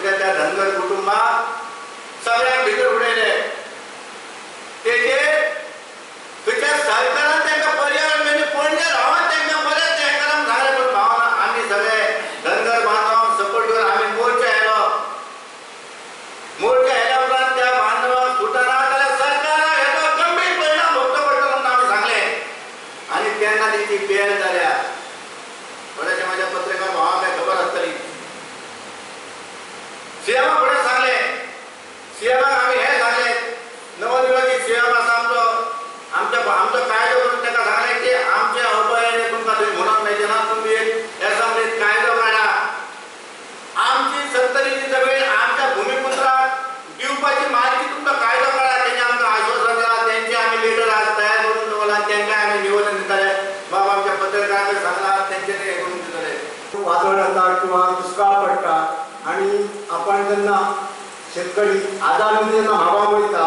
म्हणजे त्या धनगर कुटुंबाक सगळ्यांक भितर उडयले. तेजेर थंयच्या सरकारान तांकां पर्यावरण म्हणजे पणजे रावन तांकां बरेंच हें करा सांगलें. पूण भावना आमी सगळे धनगर बांधवांक सपोर्ट करून आमी मोर्चा येयलो. मोर्चा येयल्या उपरांत त्या बांधवांक सुटना जाल्यार सरकाराक हेचो गंभीर परिणाम भोगचो पडटलो म्हणून आमी सांगलें. आनी तेन्ना तेची बेल जाल्या. थोड्याशा माझ्या पत्रकार भावांक खबर आसतली. सीएमा फुडें सांगलें, सीएमाक आमी हें सांगलें, नवनिर्वाचित सीएम आसा आमचो, आमचो कायदो करून ताका सांगलें की आमचें अभयारण्य तुमकां थंय म्हणूंक मेळचें ना, तुमी एक एसेंब्लीत कायदो काडा, आमची सत्तरीची जमीन आमच्या भुमिपुत्राक दिवपाची मालकी तुमकां कायदो काडा. तेंचे आमकां आश्वासन दिलां. तेंचे आमी लिडर आज तयार करून दवरला. तेंकां आमी निवेदन दितले. बाबा आमच्या पत्रकारांक सांगला तेंचे ते हे करून दितले. वादळ येता किंवा दुष्काळ पडटा आणि आपण जेन्ना शेतकरी आधार निधी जेन्ना म्हापा वयता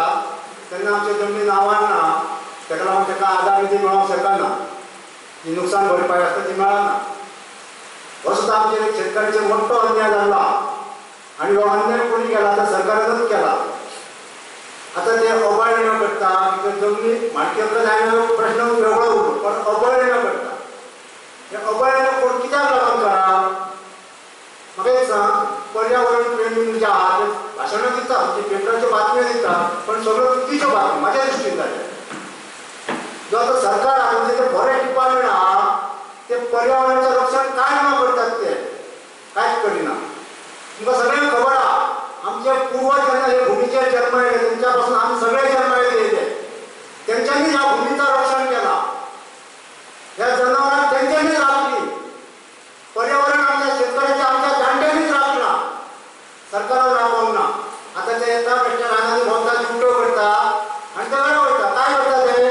तेन्ना आमच्या जमनी नांवान ना, ताका लागून ताका आधार निधी मेळोंक शकना, जी नुकसान भरपाय आसता ती मेळना. हो सुद्दां आमचेर शेतकऱ्याचेर मोठो अन्याय जाला आनी हो अन्याय कोणी केला तर सरकारानूच केला. आतां ते अभयारण्य करता, जमनी मालकी हक्क जायना प्रश्न वेगळो उरलो, पण अभयारण्य करता. हे अभयारण्य कोण कित्याक लागून करा म्हाका एक सांग. पर्यावरण प्रेमी जे आहा ते भाशणां दिता, पेपराच्यो बातम्यो दिता, पण सगळ्यो चुकीच्यो बातम्यो म्हाज्या दृश्टीन जाल्या. जो आतां सरकार आहा म्हणजे ते फॉरेस्ट डिपार्टमेंट आहा ते पर्यावरणाचें रक्षण कांय ना करतात, ते कांयच करिना. तुमकां सगळ्यांक खबर आहा आमचे पूर्वज जेन्ना हे भुमीचेर जन्म येयले तेंच्या पासून आमी सगळे जन्म येयले, तेंच्यांनी ह्या भुमीचो रक्षण केला, ह्या जनावरांक तेंच्यांनी राखली, पर्यावरण आमच्या शेतकऱ्याच्या आमच्या जाणट्यांनीच राखला, सरकारान राखोवंक ना. आतां ते येता बेश्टे रानांनी भोंवता, जिवटो करता आनी ते घरा वयता. काय करता ते?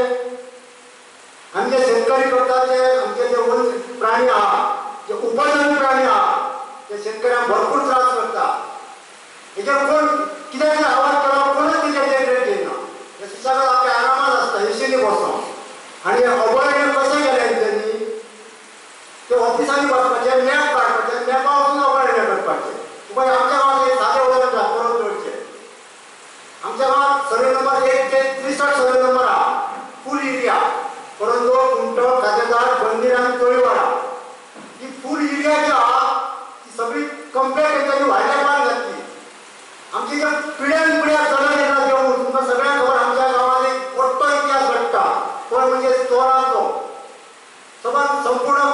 आमचे शेतकरी करता ते आमचे जे वन प्राणी आहा, जे उपजन प्राणी आहा, ते शेतकऱ्यांक भरपूर त्रास करता. हेजेर कोण कित्याक आवाज केलो, कोणूच तेजेर देखरेख घेयना. हे सुशेगाद आपल्या आरामात आसता, एशींनी बसोन. आनी अभयारण्य कशें केलें तेंच्यांनी, ते ऑफिसांनी बसपाचें, मॅप काडपाचें, मॅपा वचून अभयारण्य करपाचें. तुका आमच्या गांवांत एक सादें उदाहरण परत दवरचें. आमच्या गांवांत सर्वे नंबर 1 ते 63 सर्वे नंबर आहा, फूल एरिया, परंतु कुमटो, खातेदार, बंदीर आनी तोळीवाडा ही फूल एरिया जी आहा ती सगळी कंप्लेट तेंच्यांनी व्हायल्या पान घातली. आमची जे पिढ्यान पिढ्या चलत येता देवूळ, तुमकां सगळ्यांक खबर आमच्या गांवांत एक मोठो इतिहास घडटा, कोण म्हणजे चोरांचो. सबंद संपूर्ण